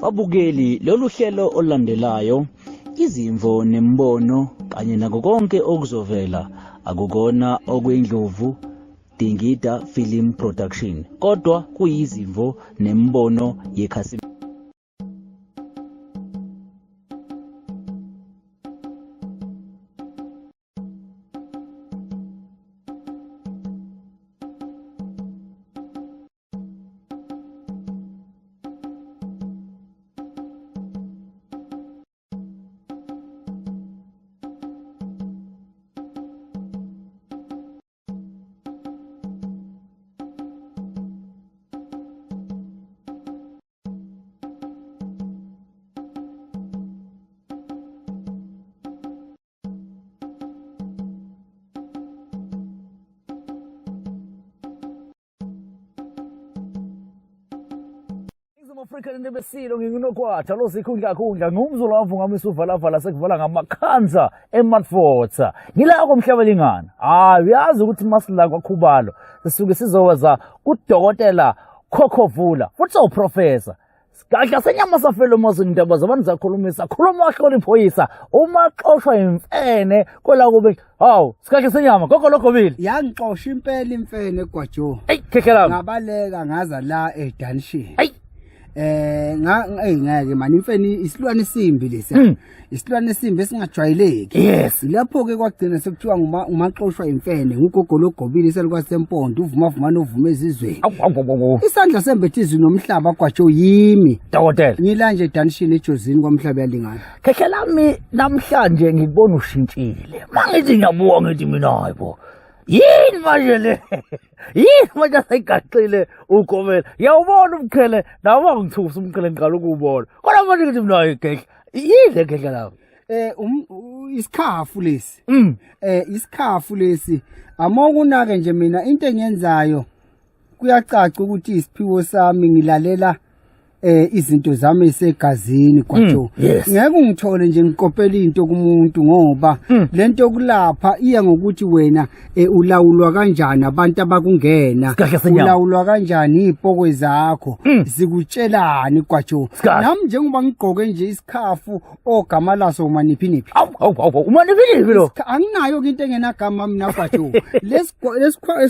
Babukeli, lolu hlelo olulandelayo, izimvo nemibono kanye nako konke okuzovela akukona okwendlovu Dingida Film Production, kodwa kuyizimvo nemibono yekhasi. Ningizimu Afrika lento besilo nginginokwatha lo sikhundla khundla ngumzulu wavungamisa uvalavala sekuvala ngamakhanza eMatfotha ngila komhlaba lingana hayi uyazi ukuthi masila kwakhubalo sisuke sizowaza kudokotela Khokhovula futhi sowuprofessor Sigadla senyama safela umazweni indaba zabantu zakhulumisa khuluma wahlola iphoyisa uma xoshwa imfene kwela kube hawu sigadla senyama gogo logobile Yangixosha impela imfene gwajo. eyi khekhe lami Ngabaleka ngaza la eDanshin. Ayi. Nga ey ngeke man imfene isilwane esimbi lesi. Isilwane esimbi esingajwayeleki. Yes. Lapho ke kwagcina sekuthiwa ngumaxoshwa imfene ngugogo logobile isalukwazi sempondo uvuma vuma novuma ezizweni. Awu awu awu awu. Isandla sembethe izwi nomhlaba gwajo yimi. Dokotela Ngila nje eDanshin eJozini kwamhlaba yalingana. Khekhe lami namhlanje ngikubona ushintshile. Mangithi ngiyabuka ngithi mina hayibo. Yini manje le? Yini manje aseyigaxile ugobela? Ngiyawubona umqhele, nawe ngithusa umqhele ngiqala ukuwubona. Kodwa manje ngithi mina hayi khekhe. Yini le khekhe lami? Isikhafu lesi. Isikhafu lesi. Amokunake nje mina into engiyenzayo kuyacaca ukuthi isiphiwo sami ngilalela izinto zami esegazini gwajo. Yes. Ngeke ungithole nje ngikopela into kumuntu ngoba lento yokulapha iya ngokuthi wena ulawulwa kanjani abantu abakungena, Sigahle senyama. ulawulwa kanjani iy'pokwe zakho, zikutshelani gwajo. Sigahle. Nami njengoba ngigqoke nje isikhafu ogama laso umaniphiniphi. Awu awu awu umaniphiniphi lo. Anginayo ke into engenagama mina gwajo.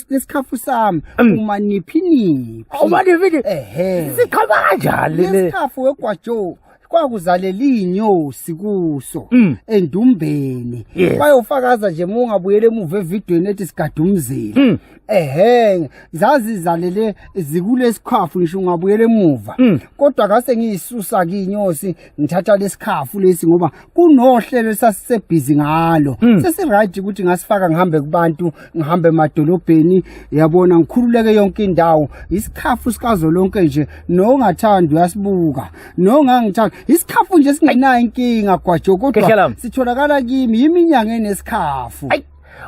Lesikhafu sami umaniphiniphi. Umaniphiniphi. Ehhe. Sikhamba kanjani le? Lesikhafu wegwajo kwakuzalela inyosi kuso endumbeni. Bayofakaza nje uma ungabuyela emuva evidweni ethi sigada umzila. Ehhe, zazizalele zikulesikhwafu ngisho ungabuyela emuva. Kodwa ngase ngiyisusa ke inyosi ngithatha lesikhafu lesi ngoba kunohlelo esasisebhizi ngalo. Sesi right ukuthi ngasifaka ngihambe kubantu, ngihambe emadolobheni, yabona ngikhululeke yonke indawo. Isikhafu sikazolonke nje nongathandi uyasibuka, nongangithandi. Isikhafu nje singenayo inkinga gwajo kodwa Khehla lami. sitholakala kimi yiminyanga enesikhafu. Ayi.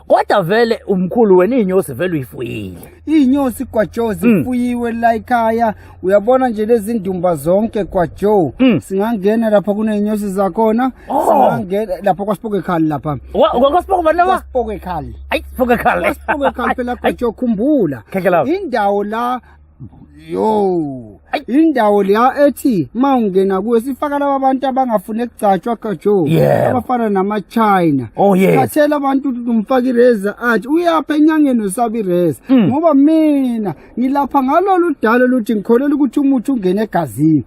Kodwa vele umkhulu wena inyosi vele uyifuyile. Iy'nyosi gwajo zifuyiwe la ekhaya. Uyabona nje lezi ndumba zonke gwajo. Singangena lapha kuney'nyosi zakhona. Singangena lapha kwaSipoke Khali lapha. KwaSipoke bani laba? KwaSipoke Khali. Ayi, Sipoke Khali. KwaSipoke Khali phela gwajo khumbula. Khekhe lami. Indawo la yo Ayi. indawo leya ethi uma ungena kuyo sifaka laba bantu abangafuni ekugcatshwa gwajo. Abafana nama-China. Oh, yes. Sikhathele abantu ukuthi umfaka ireza athi uyapha enyangeni usaba ireza. Ngoba mina ngilapha ngalolu dalo luthi ngikholelwa ukuthi umuthi ungene egazini.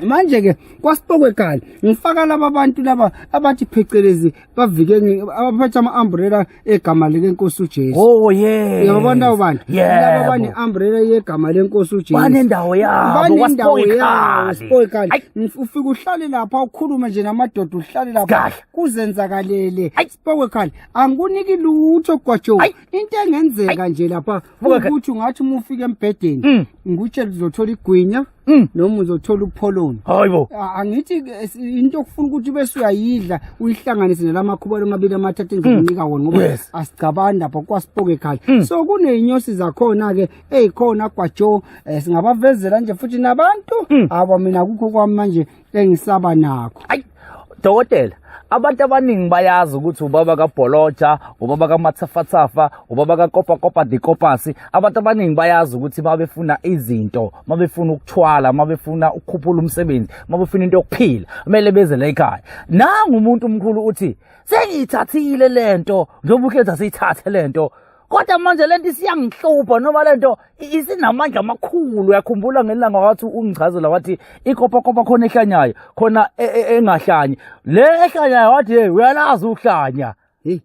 Manje ke kwaSipokwe Khali ngifaka laba bantu laba abathi phecelezi bavike abaphethe ama-umbrella egama leNkosi uJesu. Oh yes. Uyabona labo bantu? Yebo. Laba bane-umbrella yegama leNkosi uJesu. Banendawo yabo, Banendawo kwaSipokwe yabo, Khali. Sipokwe Khali. Ayi. Ufike uhlale lapha ukhulume nje namadoda uhlale lapha Sigadla. kuzenzakalele. Ayi. Sipokwe Khali angikuniki lutho gwajo. Ayi. Into engenzeka nje lapha Sipokwe Khali. ukuthi ungathi uma ufika embhedeni ngikutshele uzothola igwinya noma uzothola upholoni. Hayibo. Angithi ke, into okufuna ukuthi bese uyayidla uyihlanganise nalamakhubalo amabili amathathu engikunika wona ngoba asigcabani lapha kwaSipoke Khali. So kuney'nyosi zakhona ke ey'khona gwajo, singabavezela nje futhi nabantu aba mina kukho kwami manje engisaba nakho. Ayi. Dokotela, abantu abaningi bayazi ukuthi ubaba kaBholoja, ubaba kaMathafathafa, ubaba kaKopa Kopa Dikopasi. Abantu abaningi bayazi ukuthi mabefuna izinto, mabefuna ukuthwala, mabefuna ukukhuphula umsebenzi, mabefuna into yokuphila, kumele beze la ekhaya. Nangu umuntu omkhulu uthi sengiyithathile lento, njengoba ukhetha siyithathe lento. Kodwa manje lento isiyangihlupha noma lento isinamandla amakhulu. Uyakhumbula ngelanga wathi ungichazela wathi ikopakopa khona ehlanyayo khona engahlanyi, le ehlanyayo wathi hey, uyalazi uhlanya. Hey.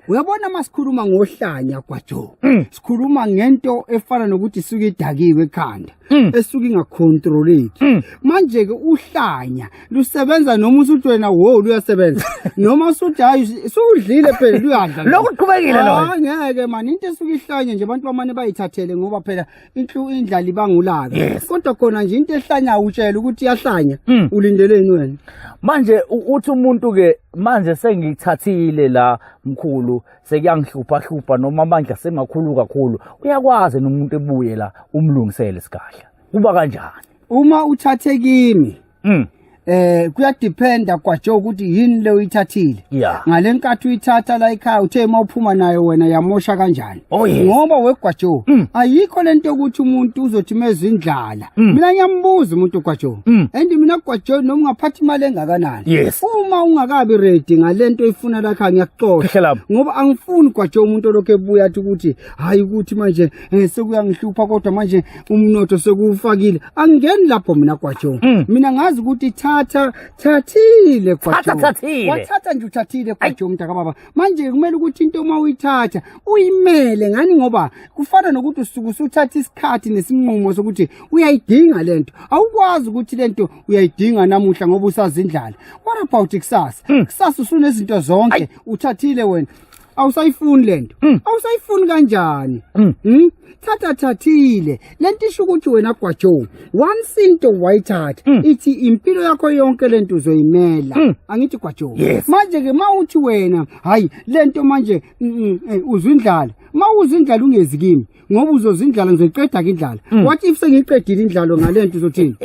Uyabona masikhuluma ngohlanya kwaJo. Sikhuluma ngento efana nokuthi isuke idakiwe ekhanda, esuke ingacontroleki. Manje ke uhlanya lusebenza noma usuthi wena wo luyasebenza. Noma usuthi hayi sudlile phela luyadla. Lokhu kuqhubekile lo. Ah ngeke man, into esuke ihlanye nje abantu bamane bayithathele ngoba phela inhlu indlala ibangulaka. Kodwa khona nje into ehlanya utshela ukuthi iyahlanya. Ulindeleni wena? Manje uthi umuntu ke manje sengiyithathile la mkhulu, sekuyangihlupha hlupha noma amandla semakhulu kakhulu, uyakwazi nomuntu ebuye la umlungisele sigadla, kuba kanjani? Uma uthathe kimi kuyadependa kwaJo ukuthi yini le uyithathile. Ngalenkathi uyithatha la ekhaya uthe uma uphuma nayo wena yamosha kanjani? Oh, yes. Ngoba wegwaJo ayikho lento yokuthi umuntu uzothi mezwe indlala. Mina ngiyambuza umuntu kwaJo. And mina kwaJo noma ungaphatha imali engakanani. Uma ungakabi ready ngalento oyifuna la ekhaya ngiyakuxosha. Khehla lami. Ngoba angifuni kwaJo umuntu olokhu ebuya athi ukuthi hayi ukuthi manje sekuyangihlupha kodwa manje umnotho sekuwufakile. Angingeni lapho mina kwaJo. Mina ngazi ukuthi thatha thathile kwaJo. Thatha, thathile. Wathatha nje uthathile kwaJo mntaka baba. Manje kumele ukuthi into uma uyithatha uyimele ngani, ngoba kufana nokuthi usuke usuthatha isikhathi nesinqumo sokuthi uyayidinga lento. Awukwazi ukuthi lento uyayidinga namuhla ngoba usazi indlala. What about kusasa? Kusasa usunezinto zonke uthathile wena. Awusayifuni lento. Awusayifuni kanjani? Thatha thathile. Lento isho ukuthi wena Gwajo, once into wayithatha ithi impilo yakho yonke lento uzoyimela. Angithi Gwajo. Yes. Manje ke mawuthi wena hayi lento manje uzwa indlala. Mawuzwa indlala ungezi kimi ngoba uzozwa indlala ngizoyiqeda ke indlala. What if sengiyiqedile indlalo ngalento uzothini?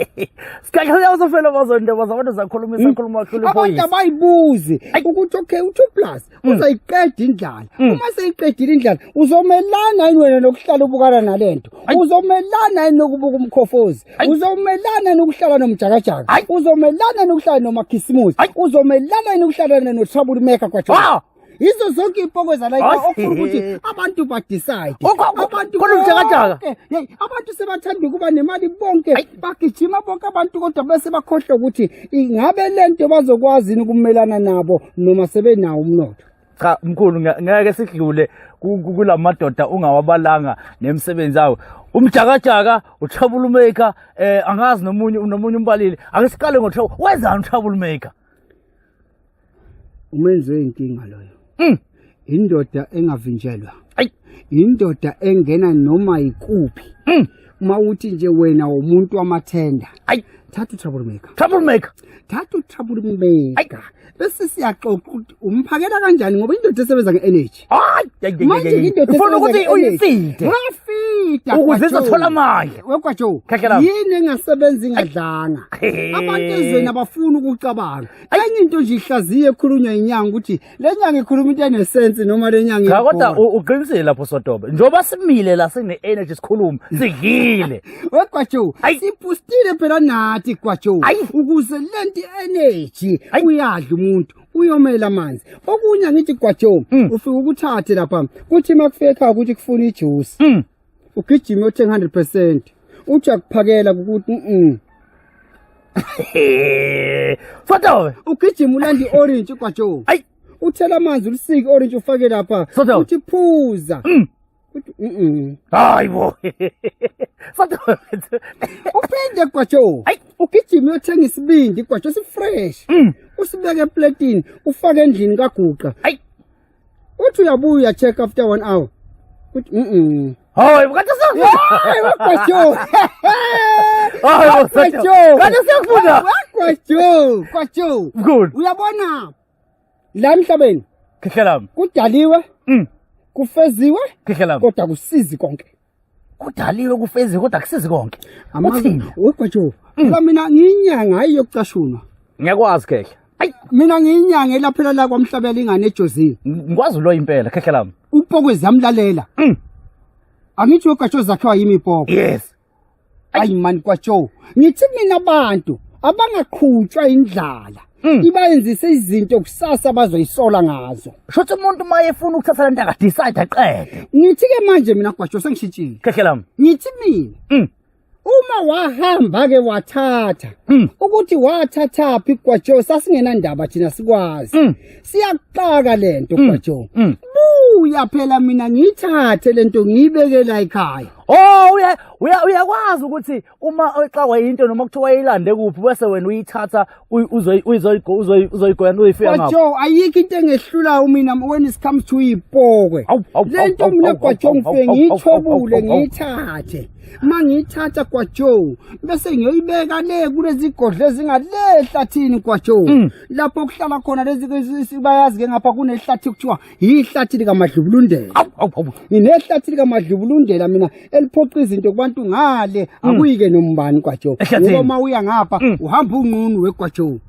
Sigadla siyawusofela bazonto bazabantu zakhuluma isakhuluma kakhulu Abantu iphoyisa. abayibuzi ukuthi okay u2 plus uzayiqeda indlala. Uma seyiqedile indlala uzomelana yini wena nokuhlala ubukana nalento? Uzomelana yini nokubuka umkhofozi? Uzomelana nokuhlala nomjakajaka? Uzomelana nokuhlala nomakhisimusi? Uzomelana yini ukuhlala no trouble maker kwaJo? Yizo zonke iy'poko zala okufuna ukuthi abantu badecide. Abantu Khona umjakajaka. bonke, hey, abantu sebathanda ukuba nemali bonke, bagijima bonke abantu kodwa bese bakhohlwa ukuthi ingabe lento bazokwazi yini ukumelana nabo noma sebenawo umnotho. Cha mkhulu, ngeke sidlule kulamadoda ungawabalanga nemisebenzi yawo. Umjakajaka, utrouble maker, angazi nomunye umbalile. Ake siqale ngo trouble. Wenzani utrouble maker? Umenzi weyinkinga loyo. Indoda engavinjelwa. Indoda engena noma yikuphi. Uma uthi nje wena umuntu wamathenda. Thatha utrouble maker. Trouble maker. Thatha utrouble maker. Bese siyaxoxa ukuthi umphakela kanjani ngoba indoda esebenza nge-energy. Hayi, Manje indoda ufuna ukuthi esebenza nge-energy. uyifide. Uyafida. Ukuze Gwajo. izothola amandla. Wegwajo. Khehla lami. Yini engasebenzi ingadlanga? Abantu ezweni abafuni ukucabanga. Enye into nje ihlaziye ekhulunywa inyanga ukuthi le nyanga ikhuluma into enesense noma le nyanga Cha kodwa iyabhora. uqinisile lapho Sotobe. Njengoba simile la sine energy sikhuluma, sidlile. Wegwajo, sipustile phela nathi Gwajo. Ukuze lento energy uyadla umuntu uyomela amanzi. Okunye ngithi Gwajo, ufike ukuthathe lapha kuthi makufika ekhaya ukuthi kufuna ijuice. Ugijime uthenga 100%. Uthi akuphakela ukuthi Sotobe, ugijima ulanda iorange Gwajo. Uthela amanzi ulisike orange ufake lapha. Sotobe. Uthi phuza. Uthi Hayi bo. Sotobe. Uphinde Gwajo. Ugijima uyothenga isibindi Gwajo sifresh. Usibeke eplatini ufake endlini kaGuqa. Uthi uyabuya uyacheck after 1 hour. Uthi Hayi, kade Hayi, Gwajo. Hayi, Gwajo. Kade siyakufunda. Gwajo, Gwajo. Mkhulu. Uyabona la emhlabeni Khehla lami. Kudaliwe. Kufeziwe. Khehla lami. Kodwa kusizi konke. Kudaliwe kufeziwe kodwa kusizi konke. Amazi Uthini? weGwajo. Phela mina ngiyinyanga hayi yokucashunwa. Ngiyakwazi Khehla. Ayi. Mina ngiyinyanga elaphela la kwamhlabela ingane eJozini. Ngikwazi lo impela khehla lami. Upokwe ziyamlalela. Angithi uGwajo zakhiwa yimi ipoko. Yes. Ayi man Gwajo. Ngithi mina abantu abangaqhutshwa indlala. Ibayenzise izinto kusasa bazoyisola ngazo. Shuthi umuntu uma efuna ukuthatha lento akadecide aqede. Ngithi ke manje mina Gwajo sengishintshile. Khehla lami. Ngithi mina Uma wahamba ke wathatha ukuthi wathathaphi Gwajo sasingenandaba thina sikwazi. Siyakuxaka lento Gwajo. Buya phela mina ngiyithathe lento ngiyibeke la ekhaya. Oh uya uya uyakwazi ukuthi uma exakwa into noma kuthiwa wayilande kuphi bese wena uyithatha uzoyigoya uzoyifika ngapho. Gwajo ayikho into engehlulayo mina when it comes to ipokwe. Awu, awu, Lento awu, mina awu, Gwajo awu, ngifike awu, awu, ngiyithobule awu, awu. ngiyithathe. Uma ngiyithatha Gwajo bese ngiyoyibeka le kulezi godlo ezingale ehlathini Gwajo. Lapho kuhlala khona lezi bayazi ke ngapha kunehlathi kuthiwa yihlathi likaMadlubulundela. Awu awu awu. Nginehlathi likaMadlubulundela mina eliphoqa izinto kubantu ngale akuyike nombani Gwajo. Ehlathini. Ngoba uma uya ngapha uhamba unqunu weGwajo.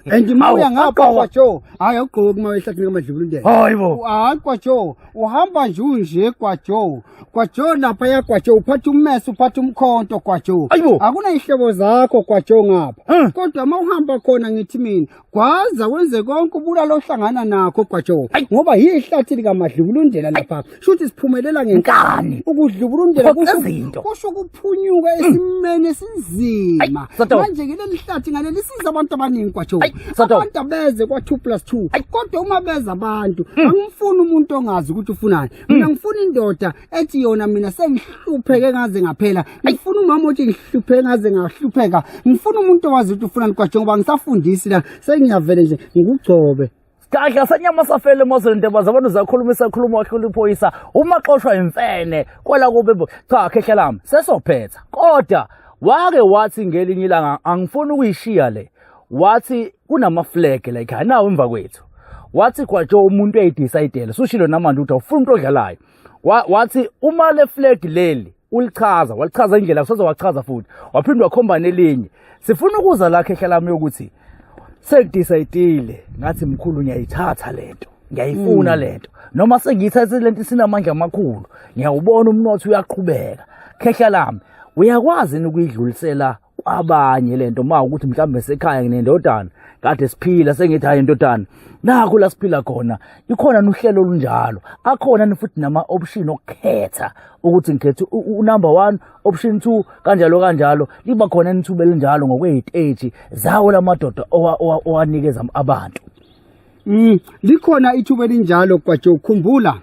And uma Awu, uya ngapha aqoka. Gwajo hayi awugqoki uma uya ehlathini likaMadlubulundela. Hayibo. Hayi Gwajo uhamba nje unje Gwajo. Gwajo lapha ya Gwajo uphatha ummese uphatha umkhonto Gwajo. Ayibo. Akunayihlobo zakho Gwajo ngapha. Kodwa uma uhamba khona ngithi mina gwaza wenze konke ubulala ohlangana nakho Gwajo. Ngoba yihlathi likaMadlubulundela lapha. Shuthi siphumelela ngenkani. Ukudlubulundela Phoqa kusho izinto. kusho ukuphunyuka esimeni esinzima. Ayi, Sato. Manje ke leli hlathi ngaleli siza abantu abaningi Gwajo. Ayi, Sato. Abantu abeze kwa 2 plus 2. Kodwa uma beza abantu angifuni umuntu ongazi ukuthi ufunani. Mina ngifuna indoda ethi yona mina sengihlupheke ngaze ngaphela. Ngifuna umama othi ngihlupheke ngaze ngahlupheka. Ngifuna umuntu owazi ukuthi ufunani Gwajo ngoba ngisafundisi la sengiyavele nje ngikugcobe. Sidla senyama safele emozweni ntobaza abantu zakhuluma isakhuluma wahlula iphoyisa uma xoshwa imfene kwela kube cha khehla lami sesophetha kodwa wake wathi ngelinye ilanga angifuni ukuyishiya le wathi kunama flag la ekhaya nawo emva kwethu wathi Gwajo umuntu uyayidecide sushilo namanje ukuthi awufuni umuntu odlalayo wathi uma le flag leli ulichaza walichaza indlela kusoze wachaza futhi waphinde wakhomba nelinye sifuna ukuza la khehla lami yokuthi sengidecide ngathi mkhulu ngiyayithatha lento ngiyayifuna lento noma sengiyithathe lento isinamandla amakhulu ngiyawubona umnotho uyaqhubeka khehla lami uyakwazi yini ukuyidlulisela kwabanye lento ma ukuthi mhlawumbe sekhaya nginendodana kade siphila sengithi hayi ndodana nakho la siphila khona ikhona nohlelo olunjalo akhona ni futhi nama option okukhetha ukuthi ngikhethe unumber 1 option 2 kanjalo kanjalo liba khona nithuba elinjalo ngokweziteji zawo lamadoda owanikeza abantu. Likhona ithuba elinjalo Gwajo ukhumbula.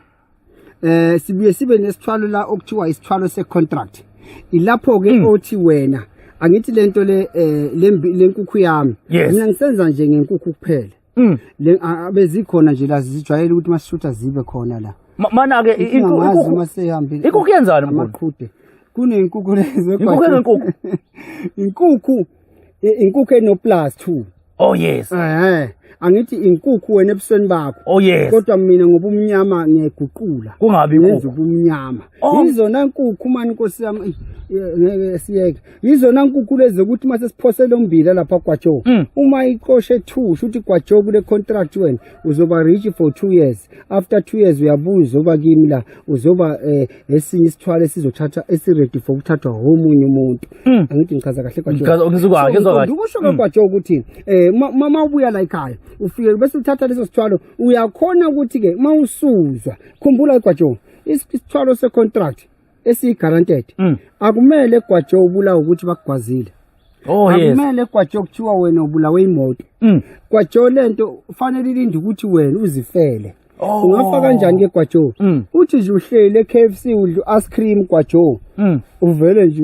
Sibuye sibe nesithwalo la okuthiwa isithwalo secontract. Ilapho ke othi wena angithi lento le lenkukhu yami. Yes. Mina ngisenza nje ngenkukhu kuphela. Le abezikhona nje la zijwayele ukuthi masishutha zibe khona la. Mana ke Ingazi inkukhu uma seyihambile. Inkukhu yenzani mkhulu? Amaqhude. Kunenkukhu lezo Inkukhu enenkukhu? Inkukhu inkukhu eno plus 2. Oh yes. Angithi inkukhu wena ebusweni bakho. Oh yes. Kodwa mina ngoba umnyama ngiyayiguqula. Kungabi Ngenza inkukhu. ubumnyama. Oh. Yizona nkukhu mani Nkosi yami ngeke siyeke. Yizona nkukhu lezi ukuthi mase siphosele umbila lapha Gwajo. Uma iqoshe 2 shuthi Gwajo kule contract wena uzoba rich for 2 years. After 2 years uyabuya uzoba kimi la uzoba esinye isithwalo esizothatha esiready for ukuthathwa omunye umuntu. Angithi ngichaza kahle Gwajo. Ngizwa kahle, ngizwa kahle. Ukusho kwaGwajo ukuthi uma ubuya la ekhaya ufike bese uthatha leso sithwalo uyakhona ukuthi ke uma usuzwa khumbula Gwajo isithwalo secontract esiyi-guaranteed akumele Gwajo ubulawe ukuthi bakugwazile. Oh yes. Akumele Gwajo kuthiwa wena ubulawe imoto. Gwajo lento fanele ilinde ukuthi wena uzifele. Oh. Ungafa kanjani ke Gwajo? Uthi nje uhleli e-KFC udla ice cream Gwajo. Uvele nje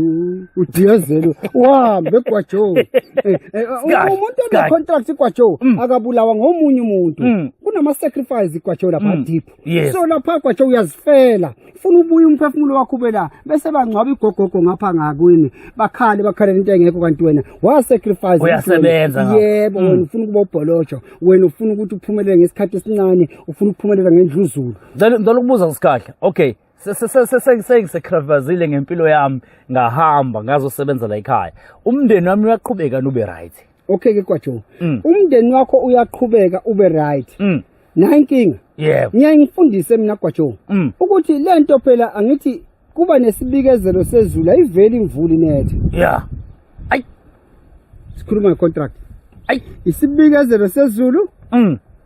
udiyazele uhambe Gwajo. Umuntu one contract Gwajo akabulawa ngomunye umuntu. Kunama sacrifice Gwajo lapha deep. Yes. So lapha Gwajo uyazifela. Ufuna ubuye umphefumulo wakho ube la bese bangcwaba igogogo ngapha ngakwini bakhale bakhalela into engekho kanti wena wa sacrifice Uyasebenza ngapha. Yebo wena ufuna ukuba ubholojo wena ufuna ukuthi uphumelele ngesikhathi esincane ufuna ukuphumelela ngendluzulu. Ngicela ukubuza Sikhahla. Okay. Sengisekhravazile ngempilo yami ngahamba ngazosebenza la ekhaya. Umndeni wami uyaqhubeka nube right. Okay ke Gwajo. Umndeni wakho uyaqhubeka ube right. Nayi inkinga. Yebo. Ngiyaye ngifundise mina Gwajo ukuthi lento phela angithi kuba nesibikezelo sezulu ayiveli imvula inethe. Yeah. Ay. Sikhuluma ngecontract. Ay. Isibikezelo sezulu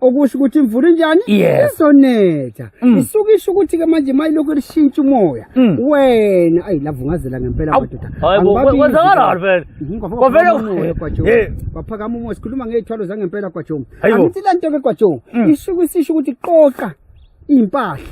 okusho ukuthi imvula injani izonetha. Isuke isho ukuthi ke manje mayilokhu lishintsha umoya. Wena ayi lavungazela ngempela madoda. Hayibo kwenzakalani vele? Kwavele umoya Gwajo. Kwaphakama umoya sikhuluma ngezithwalo zangempela Gwajo. Angithi lento ke Gwajo isuke isisho ukuthi qoqa impahla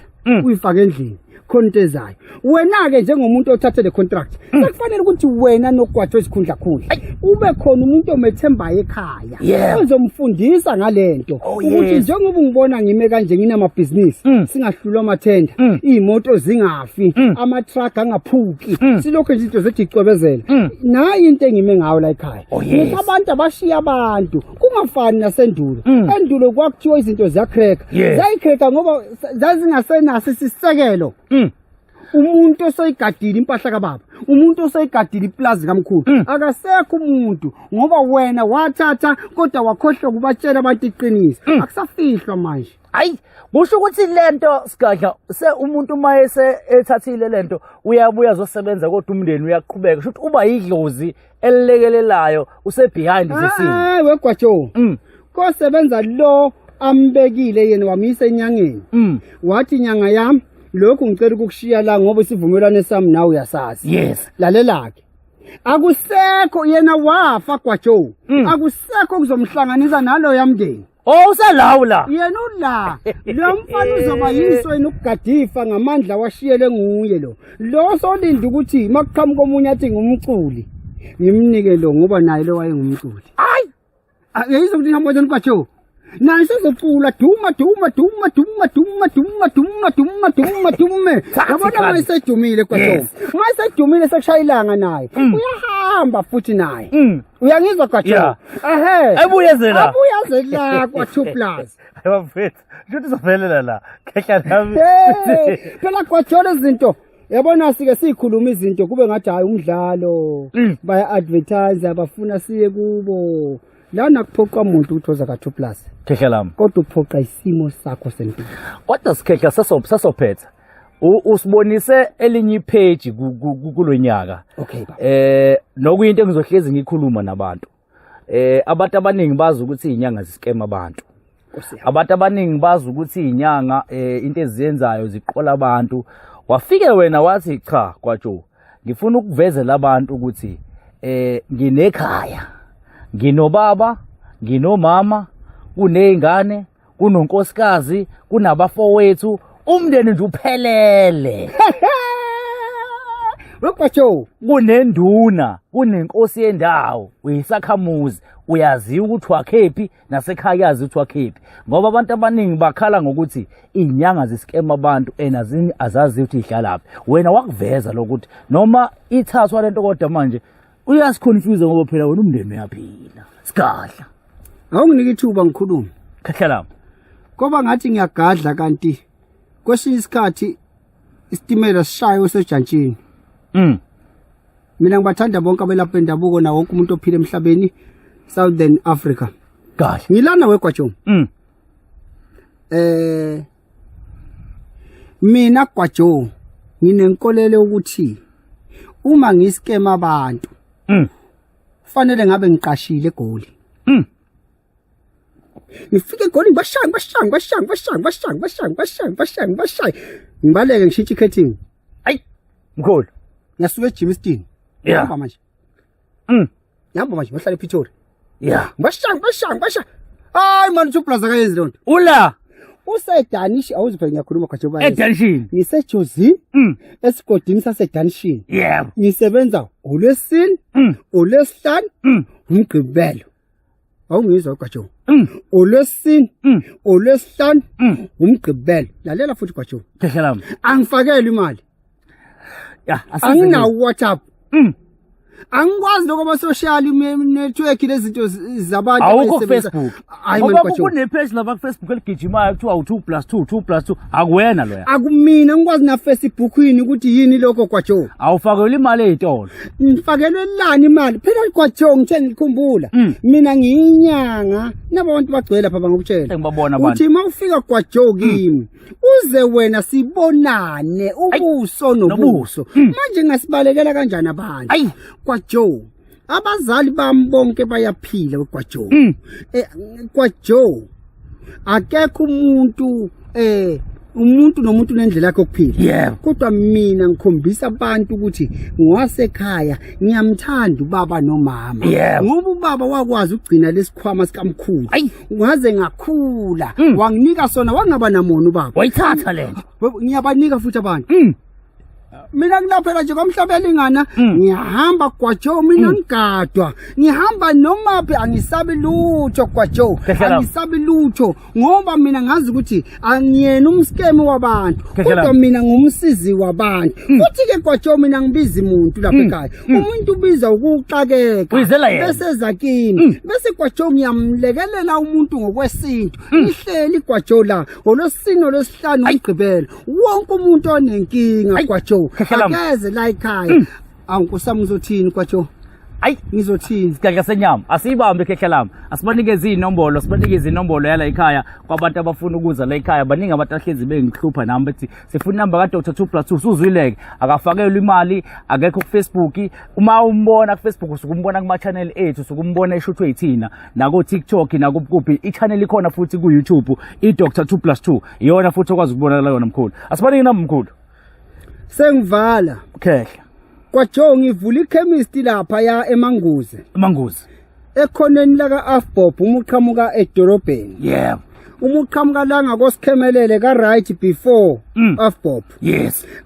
uyifake endlini khona into ezayo. Wena ke njengomuntu othathe le contract sekufanele ukuthi wena noGwajo isikhundla khundla ube khona umuntu omethembayo ekhaya ozomfundisa ngalento ukuthi njengoba ungibona ngime kanje nginamabhizinisi singahlulwa amathenda iy'moto zingafi ama-truck angaphuki silokhu nje izinto zethu icwebezela nayi into engime ngayo la ekhaya ngithi abantu abashiya abantu kungafani nasendulo. Endulo kwakuthiwa izinto ziyacrack, zayicracka ngoba zazingasenaso isisekelo. Umuntu oseyigadile impahla kababa, umuntu oseyigadile iplazi kamkhulu, akasekho umuntu ngoba wena wathatha kodwa wakhohlwa kubatshela abantu iqiniso. Akusafihlwa manje. Hayi, kusho ukuthi lento sigadla se umuntu uma ese ethathile lento uyabuya azosebenza kodwa umndeni uyaqhubeka. Kusho ukuthi uba yidlozi elilekelelayo use behind the scene. Hayi wegwajo. Kosebenza lo ambekile yena wamisa enyangeni. Wathi nyanga yami lokhu ngicela ukukushiya la ngoba isivumelwano sami nawe uyasazi. Yes. Lalela ke. Akusekho yena wafa Gwajo. Akusekho kuzomhlanganisa naloya mndeni. Oh uselawula. Yena ula. Lo mfana uzoba yiso yena ukugadifa ngamandla washiyele nguye lo. Lo solinda ukuthi makuqhamuka omunye athi ngumculi. Ngimnike lo ngoba naye lo wayengumculi. Hayi. Ayizwa ukuthi ihamba kanjani Gwajo. Naye sezocula duma duma duma duma duma duma duma duma duma dume. Yabona uma esedumile Gwajo. Uma esedumile sekushaya ilanga naye. Uyahamba futhi naye. Uyangizwa Gwajo? Ehe. Ebuyezela. Abuyezela kwa 2 plus. Bafethu, shuthi uzovelela la. Khehla nami. Phela Gwajo lezinto yabona sike sikhuluma izinto kube ngathi hayi umdlalo. Baya advertise abafuna siye kubo. Lana kuphoqa umuntu ukuthi oza ka 2 plus. Khehla lami. Kodwa uphoqa isimo sakho sempilo. Kodwa sikhehla sasophetha. Usibonise elinye ipage kulonyaka. Okay baba. Nokuyinto engizohlezi ngikhuluma nabantu. Abantu abaningi bazi ukuthi izinyanga ziskema abantu. Abantu abaningi bazi ukuthi izinyanga into eziyenzayo ziqola abantu. Wafike wena wathi cha Gwajo, ngifuna ukuvezela abantu ukuthi nginekhaya, nginobaba, nginomama, kunezingane, kunonkosikazi, kunabafowethu, umndeni nje uphelele. Wegwajo, kunenduna, kunenkosi yendawo, uyisakhamuzi, uyaziwa ukuthi wakhephi nasekhaya yazi ukuthi wakhephi. Ngoba abantu abaningi bakhala ngokuthi izinyanga ziskema abantu and azazi ukuthi idlalaphi. Wena wakuveza lokuthi noma ithathwa lento kodwa manje uyasiconfuse ngoba phela wena umndeni uyaphila. Sigadla. Awunginike ithuba ngikhulume. Khehla lami. Ngoba ngathi ngiyagadla kanti kwesinye isikhathi isitimela sishaye usejantshini. Mina ngibathanda bonke abelapha bendabuko na wonke umuntu ophila emhlabeni Southern Africa. Kahle. Ngilana weGwajo. Mina Gwajo nginenkolelo ukuthi uma ngiskema abantu fanele ngabe ngiqashile eGoli. Ngifike eGoli ngibashaya ngibashaya ngibashaya ngibashaya ngibashaya ngibashaya ngibashaya ngibashaya ngibashaya. Ngibaleke ngishintshe ikhethini. Ayi mkhulu. Ngiyasuka eGermiston. Ngihamba manje. Ngihamba manje ngihlala ePretoria. Ngibashaya ngibashaya ngibashaya. Hayi man uthi uplaza kayenzi lonto. Ula. UseDanish awuziphela ngiyakhuluma Gwajo baye. EDanishini. NgiseJozi. Esigodini saseDanishini. Yebo. Ngisebenza uLwesine, uLwesihlanu, uMgqibelo. Awungizwa Gwajo. uLwesine, uLwesihlanu, uMgqibelo. Lalela futhi Gwajo. Khehla lami. Angifakelwe imali. Ya, anginawo WhatsApp. Angikwazi lokho ama social network lezinto zabantu Awukho ku Facebook. Hayi man Ngoba Gwajo. kune page lapha ku Facebook eligijimayo kuthiwa u2 plus 2 2 plus 2 akuwena loya. Akumina ngikwazi na Facebookini ukuthi yini lokho Gwajo. Awufakelwe imali ezitolo. Ngifakelwe lani imali? Phela Gwajo ngithe ngikhumbula. Mina ngiyinyanga nabo abantu bagcwele lapha bangokutshela. Engibabona abantu. Uthi uma ufika Gwajo kimi uze wena sibonane ubuso nobuso. Manje ngasibalekela kanjani abantu? Ayi. KwaJoe abazali bami bonke bayaphila kwaJoe. KwaJoe akekho umuntu umuntu nomuntu nendlela yakhe yokuphila. Yebo. Kodwa mina ngikhombisa abantu ukuthi ngwasekhaya ngiyamthanda ubaba nomama. Yebo. Ngoba ubaba wakwazi ukugcina lesikhwama sikamkhulu. Ayi. Ngaze ngakhula wanginika sona wangaba namona ubaba. Wayithatha lento. Ngiyabanika futhi abantu. Mina ngilaphela nje kwamhlaba elingana ngiyahamba Gwajo mina ngigadwa ngihamba noma phi angisabi lutho Gwajo Khehla lami. angisabi lutho ngoba mina ngazi ukuthi angiyena umskemi wabantu Khehla kodwa lami. mina ngumsizi wabantu futhi ke Gwajo mina ngibiza umuntu lapha ekhaya umuntu ubiza ukuxakeka Uyizela yena. bese eza kimi bese Gwajo ngiyamlekelela umuntu ngokwesintu ihleli Gwajo la ngolwesine olwesihlanu umgqibelo wonke umuntu onenkinga Gwajo Khehla lami. akeze la ekhaya. Awu nkosi yami ngizothini Gwajo? Ayi. Ngizothini? Sigadla senyama asiyibambe khehla lami, asibanikeze iy'nombolo, sibanikeze inombolo yala ekhaya kwabantu abafuna ukuza la ekhaya. Baningi abantu ahlezi bengihlupha nami bethi sifuna inamba ka-Dr 2 plus 2. Usuzwileke, akafakelwe imali, akekho ku-Facebook. Uma umbona ku-Facebook usuke umbona kuma-channel ethu, usuke umbona eshuthwe yithina nako-TikTok nakuphi. I-channel ikhona futhi ku-YouTube, i-Dr 2 plus 2 iyona futhi okwazi ukubonakala yona. Mkhulu, asibanike inamba mkhulu. Sengivala. Khehla. Gwajo ngivula ichemist lapha ya eManguze. Manguzi. Ekhoneni laka Afbob uma uqhamuka edorobheni. Yebo. Uma uqhamuka la ngakosikhemelele ka right before Afbob.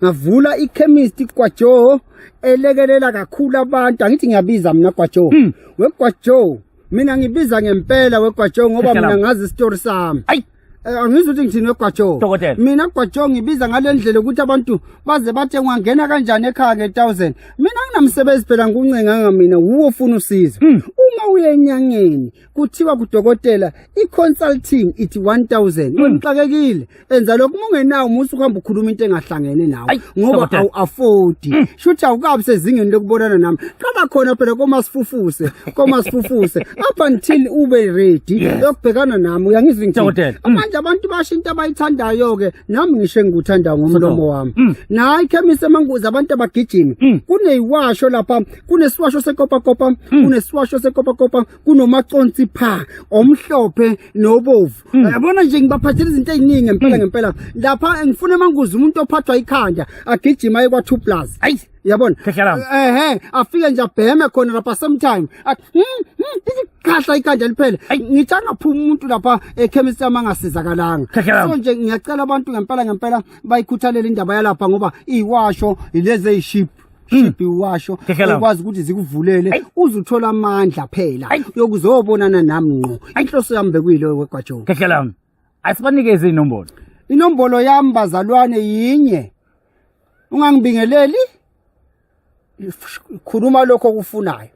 Ngavula ichemist Gwajo elekelela kakhulu abantu. Angithi ngiyabiza mina Gwajo. WeGwajo mina ngibiza ngempela weGwajo ngoba Khehla mina lami. ngazi isitori sami. Ayi. Angizwa ukuthi ngithini weGwajo. Dokotela. Mina Gwajo ngibiza ngale ndlela ukuthi abantu baze bathe ungangena kanjani ekhaya nge-1000. Mina nginamsebenzi phela ngikuncenganga mina wuwo ofuna usizo. Uma uye enyangeni kuthiwa kudokotela i-consulting ithi 1000. Wena uxakekile. Enza lokhu uma ungenawo musu uhamba ukhuluma into engahlangene nawe Ayi, ngoba dokotela. awu-afford. Shuthi awukabi sezingeni lokubonana nami. Qala khona phela komasifufuse, komasifufuse up until ube ready yokubhekana nami. Uyangizwa ngithini? Dokotela. Manje abantu basho into abayithandayo ke nami ngisho engikuthandayo ngomlomo wami. Nayi ikhemisi eManguzi abantu abagijimi. Kuneyiwasho lapha, kunesiwasho sekopakopa, kunesiwasho sekopakopa, kunomaconsi pha omhlophe nobovu. Yabona nje ngibaphathela izinto eziningi ngempela ngempela. Lapha ngifuna eManguzi umuntu ophathwa ikhanda agijima aye kwa 2 plus. Ayi. Yabona? Khehla lami. Ehe, afike nje abheme khona lapha sometime. Ithi khahla ikhanda liphele. Ngithi angaphuma umuntu lapha ekhemisi yami angasizakalanga. Khehla lami. So nje ngiyacela abantu ngempela ngempela bayikhuthalele indaba yalapha ngoba iwasho ilezi eziship ship iwasho Khehla lami. ekwazi ukuthi zikuvulele Ayi. uze uthola amandla phela Ayi. yokuzobonana nami ngqo. Inhloso yami bekuyilo weGwajo. Khehla lami, asibanikeze inombolo. Inombolo yami bazalwane yinye. Ungangibingeleli? Khuluma lokho okufunayo.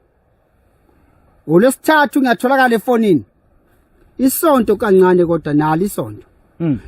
Olwesithathu ngiyatholakala efonini. Isonto kancane kodwa nalo isonto.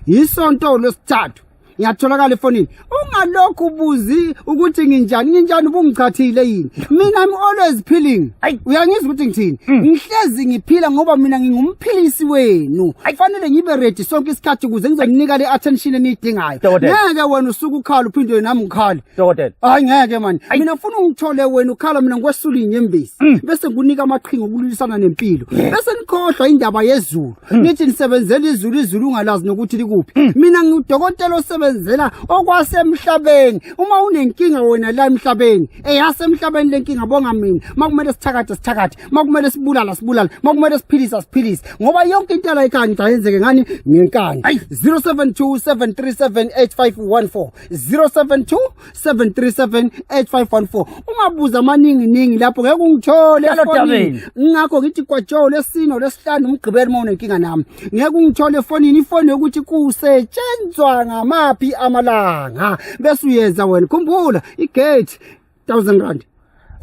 Isonto olwesithathu ngiyatholakala efonini. Ungalokhu ubuzi ukuthi nginjani, nginjani ubungichathile yini. Mina I'm always peeling. Ayi. Uyangizwa ukuthi ngithini? Ngihlezi ngiphila ngoba mina ngingumphilisi wenu. Kufanele ngibe ready sonke isikhathi ukuze ngizokunika le attention eniyidingayo. Dokotela. Ngeke wena usuke ukhala uphinde nami ngikhale. Dokotela. Hayi ngeke mani. Ayi. Mina ngifuna ungithole wena ukhala mina ngikwesula inyembezi. Bese ngikunika amaqhinga okulwisana nempilo. Bese nikhohlwa indaba yezulu. Nithi nisebenzela izulu, izulu ungalazi nokuthi likuphi. Mina ngidokotela osebenzela okwasemhlabeni. Uma unenkinga wena la emhlabeni, eyasemhlabeni lenkinga bonga mina. Makumele sithakathe sithakathe, makumele sibulala sibulala, makumele siphilisa siphilise. Ngoba yonke into la ekhaya ngithi ayenzeke ngani ngenkani. Ayi. 0727378514 0727378514. Ungabuza amaningi ningi lapho ngeke ungithole Hlala efonini. odabeni. Ngakho ngithi Gwajo lesine lesihlanu umgqibelo uma unenkinga nami. Ngeke ungithole efonini, ifoni yokuthi kusetshenzwa ngamaphi amalanga. Bese uyeza wena. Khumbula igate 1000 rand.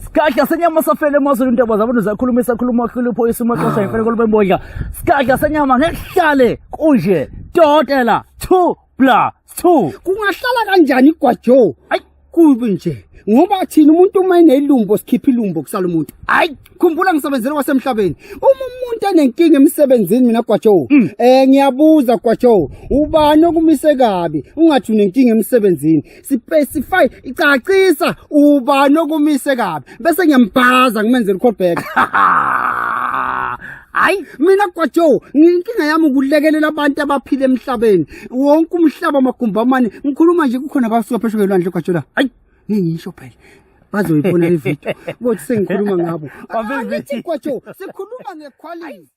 Sigadla senyama safele emazulu intaba zabantu zakhuluma isakhuluma hlulupho isimaxosha imfene kolubembodla. Sigadla senyama ngekuhlale kunje. Dotela 2 plus 2. Kungahlala kanjani igwajo? Ayi. Kubi nje. Ngoba thina umuntu uma enelumbo sikhipha ilumbo kusala umuntu. Ayi. Khumbula ngisebenzela kwasemhlabeni. Uma umuntu enenkinga emsebenzini mina Gwajo, ngiyabuza Gwajo, ubani okumise kabi ungathi unenkinga emsebenzini? Specify, icacisa ubani okumise kabi. Bese ngiyambhaza ngimenzele call back. Hayi, mina Gwajo, inkinga yami ukulekelela abantu abaphila emhlabeni. Wonke umhlaba amagumbi amane, ngikhuluma nje kukhona abasuka phesheya kwelwandle Gwajo la. Hayi, ngisho phela. Bazoyibona le video. Bothi sengikhuluma ngabo. Angithi Gwajo, sikhuluma ngequality.